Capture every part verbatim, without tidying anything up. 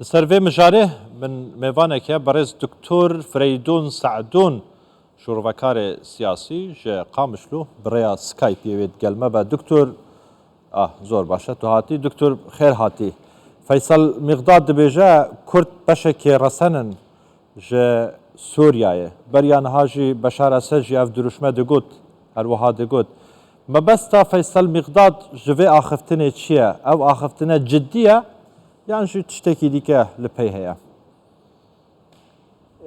Li ser vê mijarê min mêvanek e, berêz Doktor Freydûn Se'dûn, şûrovekarê siyasî ji Qamişlo, bi rêya Skypeê wê digel me be. Doktor, ah, zor baş e, tu hatî. Doktor, xêr hatî. Feysel Mîqdad dibêje, Kurd beşekê resen in ji Sûriyeyê. Beriya niha jî Beşar Esed jî ev dirûşme digot, her wiha digot. Mebesta Feysel Mîqdad ji vê axiftinê çi ye? Ew axiftine cidî ye yan jî tiştekî dîke li pey heye?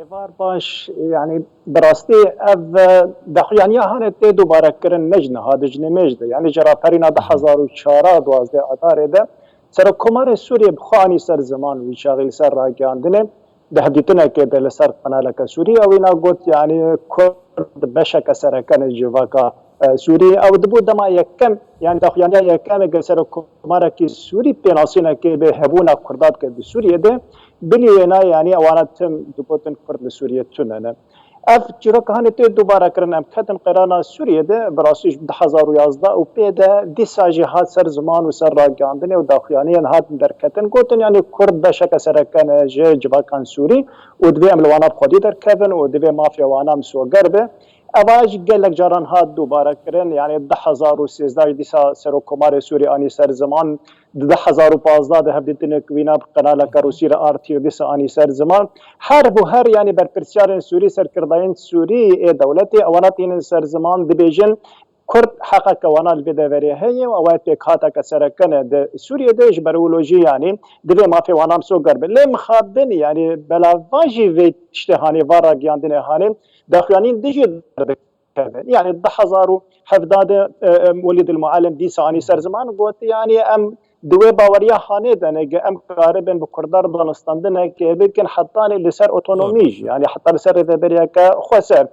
Êvar baş, yani bi rastî ev, e, daxuyaniya hanê tê dubare kirin ne ji niha, di ji nimêj de. Yani ji raperîna du hezar û çar a duwazdeh adarê de Serokkomarê Sûriyê bi xwe anî ser ziman wî çaxî li ser ragihandinê di hevdîtinekê de li ser qenaleke Sûrî ew îna got, yani Kurd beşeke sereke ne civaka, e, Sûrî. Ew dibû dema yekem, yani daxuyaniya yekem ê Serokkomarekî Sûrî pênasînekê bê hebûna Kurda dike di Sûriyê de. Bilî wêna, yani ewana tim digotin Kurd li Sûriyê tune ne. Ev çîroka hanê tê dubare kirin, em ketin qeyrana Sûriyê de, bi rastî ji du hezar û yazdeh û pê de dîsa jî hat ser ziman û ser ragihandinê û daxuyaniyên hatin derketin, gotin, yani Kurd beşeke sereke ne ji civakan Sûrî û divê em li wana bi xwedî derkevin û divê mafê wana misoger be. Eva jî gelek caran hat dubare kirin, yani du hezar û sêzdeh jî dîsa Serokkomarê Sûrî anî ser ziman, di du hezar û pazdeh de hevdîtinek wîna bi qenaleke Rûsî re artî û dîsa anî ser ziman. Her bo her, yani berpirsiyarên Sûrî, serkirdayên Sûrî ê dewletê, ewana tînin ser ziman, dibêjin Kurd heqeke wana li vê deverê heye û ew pêkhateke sereke ne di Sûriyê de, ji ber wilo jî, yani divê mafê wana misoger be. Lê mixabin, yani belava jî vê tiştê hanê, va ragiyandinê hanê, daxuyanîn dijî derdikevin. Yani du hezar û hevdeh de, e, e, Welîd el Muallim dîsa anî ser ziman, got, yani em di wê baweriya hanê de ne, ge em karibin bi Kurdan danûstandinekê bikin, hetanî li ser otonomî jî, yani heta li ser rêveberiyeke xweser.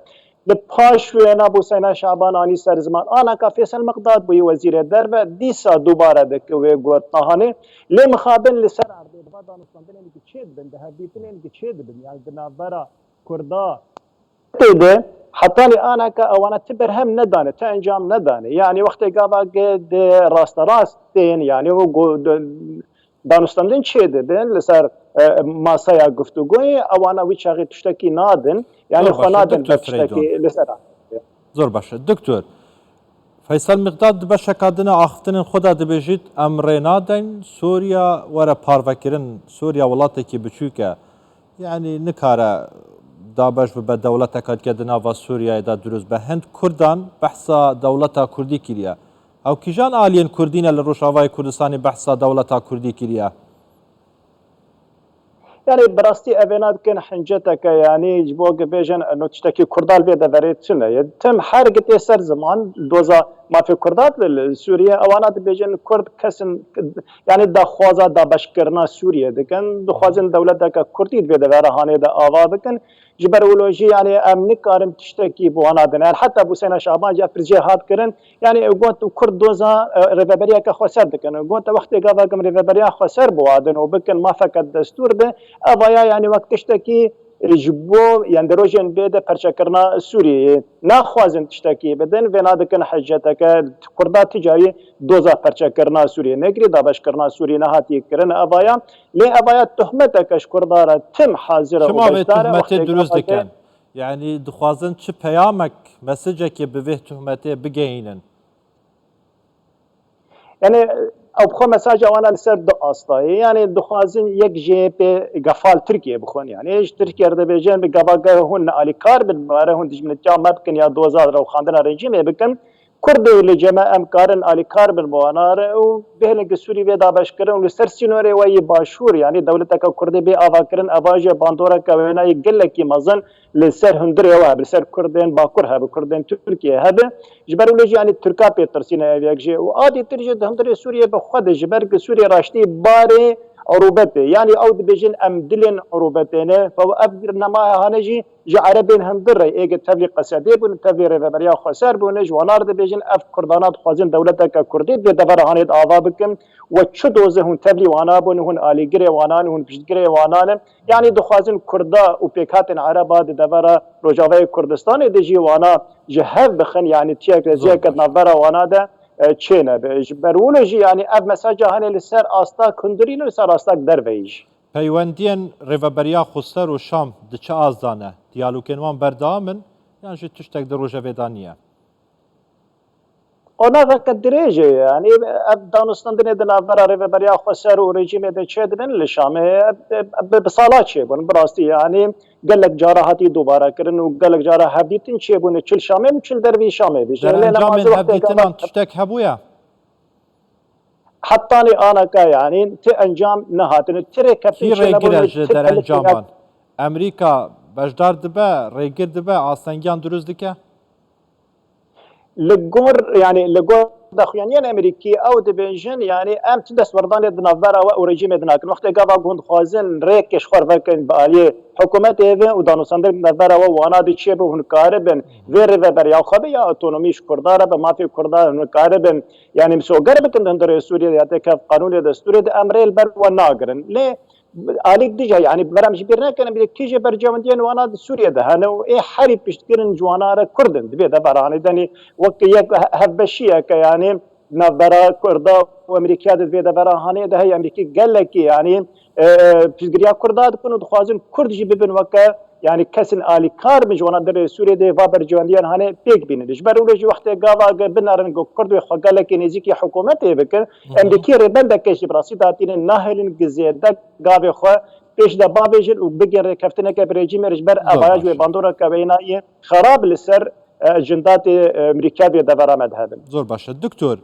Li paş wêna Bûseyna Şaban anî ser ziman. Anaka Fêsel Miqdad bûyî wezîrê derve, dîsa dubare dike wê gotina hanê. Lê mixabin li ser erdê di va danûstandinên ki çê dibin, di hevdîtinên ki çê dibin, yani di navbera Kurda tê de, hetanî anaka ewana ti berhem nedane, ti encam nedane. Yani wextê gava ge di rasterast tên, yani û go-, de-, danûstandin çê dibin li ser, e, masaya guftûgoyê, ewana wî çaxê tiştekî nadin. Yani Zor xwe baş e, nadin Doktor ber tiştekî Freydon. Li ser. Zor baş e. Doktor, Feysel Mîqdad di beşeka din a axiftinên xwe de dibêjît, em rê nadeyn Sûriya were parvekirin. Sûriya welatekî biçûk e. Yani nikare dabeş bibe dewleteka dike di nava Sûriyeyê de dirust be. Hind Kurdan behsa dewleta Kurdî kiriye. Ew kîjan aliyên Kurdî ne li Rojavayê Kurdistanê behsa dewleta Kurdî kiriye? Yani bi rastî evê nadikin hinceteke, yani ji bo ku bêjin, no tiştekî Kurda li vê deverê tune ye. Tim her gi tê ser ziman doza mafê Kurda li Sûriye, ewana dibêjin Kurd kesin, yani daxwaza dabeşkirina Sûriye dikin, dixwazin dewleteke Kurdî di vê devera hanê de ava bikin. Ji ber wilo jî, yani em nikarin tiştekî bi wana din. Yani heta Bûseyna Şaban jî ev pirsgeh hat kirin, yani got Kurd doza, e, rêveberiyeke xweser dikin. Got wextê gava em rêveberiya xweser biwadin û bikin mafeke destûr de, evaya yani wek tiştekî, e, ji bo, yani di rojên bê de perçekirina Sûriyeyê naxwazin tiştekî bidin, vêna dikin hiceteke Kurda ti carî doza perçekirina Sûriyê nekirî, dabeşkirina Sûriyê nehatî kirin. Evaya, lê evaya tuhmeteke ji Kurda re tim hazir e û Çima vê beşdar e, tuhmetê wextê dirust gava ke dikin? Yani dixwazin çi peyamek, mesajekê bi vê tuhmetê bigehînin? Yani ew bi xwe mesaja wana li ser du asta ye. Yani dixwazin yek jê pê gefal Tirkiye bixwin. Yani ji Tirkiye re dibêjin bi gava ge hûn ne alîkar bin, mere hûn dijminetiya me bikin ya doza rewxandina rejîmê bikin. Kurdê li cem me em karin alîkar bin bi wana re û bêhnin ki Sûrî vê dabeşkirin û li ser sînorê we yê başûr, yani dewleteke Kurdê bê avakirin, eva jî bandoreke wêna yê gelekî mezin li ser hundirê we, li ser Kurdên Bakur hebe, Kurdên Tirkiye hebe. Ji ber wilo jî, yanî Tirka pê tirsîne ev yek jî. Û a dîtir jî di hundirê Sûriyê bi xwe de, ji ber ku Sûriyê raştî barê erûbetê. Yanî ew dibêjin em dilên erûbetê ne. Ev nema hane jî ji erebên hundir re êgê tevlî Qesedê bûn, tevlî Rêveberiya Xweser bûne, ji wana re dibêjin ev Kurdana dixwazin dewleteke Kurdî di vê devera hanê de ava bikin. We çi doze hûn tevlî wana bûn, hûn alîgirê wana ne, hûn piştgirê wana ne. Yanî dixwazin Kurda û pêkhatên Ereba di devera Rojavayê Kurdistanê de jî wana ji hev bixin, yanî tiyek rêziyeke di navbera wana de, e, çê nebe. Ji ber wilo jî, yanî ev mesaja hene li ser asta hundirî ne, li ser asta derveyî jî. Peywendiyên Rêveberiya Xweser û Şam di çi az de ne? Diyalogên wan berdewam in yan jî tiştek di rojevê de niye? Qonaveke dirêj e, yanî ev danûstandinê di navbera Rêveberiya Xweser û rejîmê de çêdibin li Şamê, ev, ev, ev bi sala çêbûn. Bi rastî, yanî gelek cara hatî dubare kirin û gelek cara hevdîtin çêbûne, çi li Şamê, çi li dervî Şamê. Vêjê lê nema encamên hevdîtinan tiştek hebûye? Hetanî anaka, yanî ti encam nehatine, ti rêkeftin çênebûne, ti rêgir e ji derencaman? Amerîka beşdar dibe, rêgir dibe, astengiyan dirust dike? Li gor, yanî li gor daxuyaniyên Amerîkî ew dibêjin, yanî em ti destwerdanê di navbera we û rejîmê de nakin. Wextê gava ku hûn dixwazin rêkê ji xwe vekin bi aliyê hikûmetê ve û danûstandin di navbera we wana de çêbe, hûn karibin vê rêveberiya xwe be ya otonomî ji Kurda re, bi mafê Kurda hûn karibin, yanî misoger bikin di hundirê Sûriyê de ya têkev qanûnê destûrê de, em rê li ber we nagirin. Lê alîk dije, yanî berem ji bîr nekin, em kî jê bercewendiyên wana di Sûriyê de hene û ê herî piştgirin ji wana re Kurd in. Divê de beranê denî wek yek he-, hevbeşiyeke, yanî navbera Kurda û Amerîkiya de divê de bera hanê de heye. Amerîkî gelekî, yanî, e, piştgiriya Kurda dikin û dixwazin Kurd jî bibin weke, yanî kesên alîkar bin ji wana derê Sûriyê de va bercewendiyan hanê pêk bînin. Ji ber wilo jî wextê gava ge binerin ku Kurd wê xwe gelekî nêzîkî hikûmetê bikin, Hı hı. Em di kê rêbendeke jî bi rastî datînin nahêlin gi zêde gavê xwe pêş de bavêjin û bigên rêkeftineke bi rejîmê re ji ber Zor evaya ji baş. Wê bandoreke wênayê xerab li ser, e, jindatê, e, Amerîka vê devera me dihevin. Zor baş e. Doktor,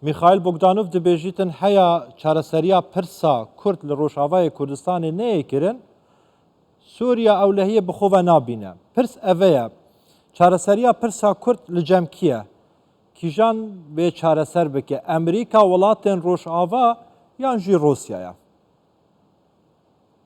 Mîxaîl Bogdanov dibêjîtin heya çareseriya pirsa Kurd li Rojavayê Kurdistanê neyê kirin, Sûriya ewlehiyê bi xwe ve nabîne. Pirs eve ye, çareseriya pirsa Kurd li cem kî ye? Kîjan bê çareser bike? Amerîka, welatên Rojava yan jî Rûsyaya?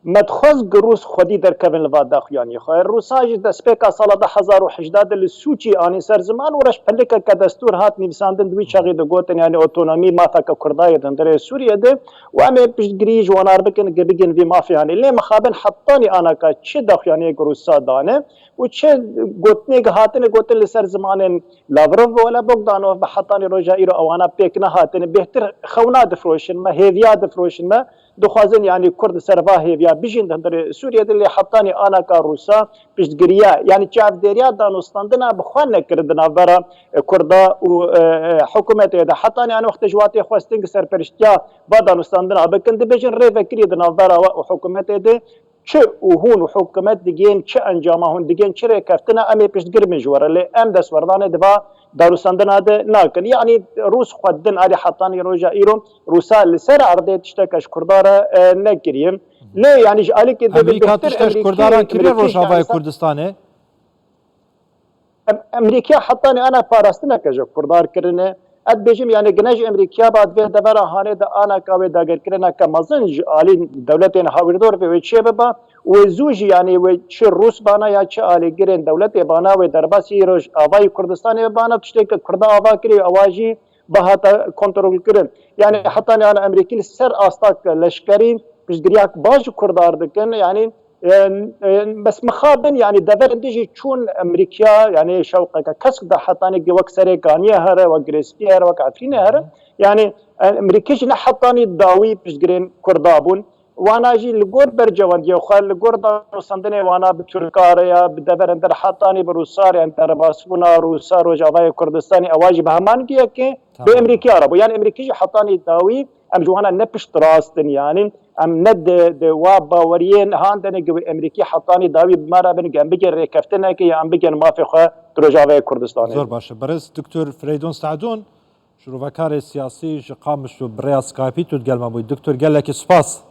Me dixwest gi Rûs xwedî derkevin li va daxuyaniyê xwe. Rûsa jî destpêka sala du hezar û hejdeh de li Sûçî anî ser ziman û reşpelikeke destûr hat nivîsandin, di wî çaxî digotin, yanî otonomî, mafeke Kurda ye di hundirê Sûriyê de û em ê piştgirî ji wan re bikin, gi bigin vî mafê hanê. Lê mixabin hetanî anaka çi daxuyaniyek Rûsa dane û çi gotinê gi hatine gotin li ser zimanên Lavrov wala Bogdanov bi hetanî roja îro ewana pêk nehatine. Bêhtir xewna difroşin me, hêviya difroşin me. Dixwazin, yanî Kurd li ser va hêviya bijîn di hundirê Sûriyê de, lê hetanî anaka Rûsa piştgiriya, yanî çavdêriya danûstandina bi xwe nekirin di navbera, e, Kurda û, e, e, hikûmetê de. Hetanî an wextê ji wa tê xwestin ki serperiştiya va danûstandina bikin, dibêjin rê vekirî di navbera we û hikûmetê de çi û hûn û hikûmet digên çi encama, hûn digên çi rêkeftina, em ê piştgir bin ji we re. Lê em destwerdanê di va danûstandina de nakin. Yanî Rûs xwe din alî hetanî roja îro Rûsa li ser erdê tişteke ji Kurda re, e, nekiriye. Lê yanî ji alîkê de Amerîka bêhtir tiştek ji Kurda re kiriye Rojavayê Kurdistanê? Em-, Amerîka hetanî ana parastineke ji Kurda re kirine. Ez dibêjim, yanî gine ji Amerîka ba di vê devera hanê de anaka wê dagirkirineke mezin ji alî dewletên hawîrdor vê wê çê biba. Wê zû jî, yanî wê çi Rûs bana ya çi alîgirên dewletê bana wê derbasî Rojavayê Kurdistanê bana, tiştê ke Kurda ava kiriye, ewa jî bihata kontrolkirin. Yanî hetanî ana Amerîkî li ser asta leşkerî piştgiriyak baş ji Kurda re dikin. Yanî, e, e, bes mixabin, yanî deverên din jî çûn Amerîkaya, yanî şewqeke kesk de hetanî wek Serêkaniyê here, wek Girêspiyê here, wek Efrînê here. Yanî, e, Amerîkî jî ne hetanî dawî piştgirên Kurda bûn. Wana jî li gor bercewendiyê xwe, li gor danûstandinê wana bi Tirka re ya, bi deverên der hetanî bi Rûsa re, yanî derbasbûna Rûsa Rojavayê Kurdistanê, ewa jî bi heman giyekê bi Tamam. Amerîkaya re bû. Yanî Amerîkî jî hetanî dawî em ji wana ne piştrast in, yanî em ne di, di wa baweriyê nihan de ne, gi wê Amerîkî hetanî dawî bi me re bin, em bigên rêkeftinekê ya em bigên mafê xwe di Rojavayê Kurdistanê. Zor baş e. Berêz Doktor Fireydon Seedon, şirovekarê siyasî ji Qamişlo bi rêya Skypeî tu digel me bûyî. Doktor, gelekî spas.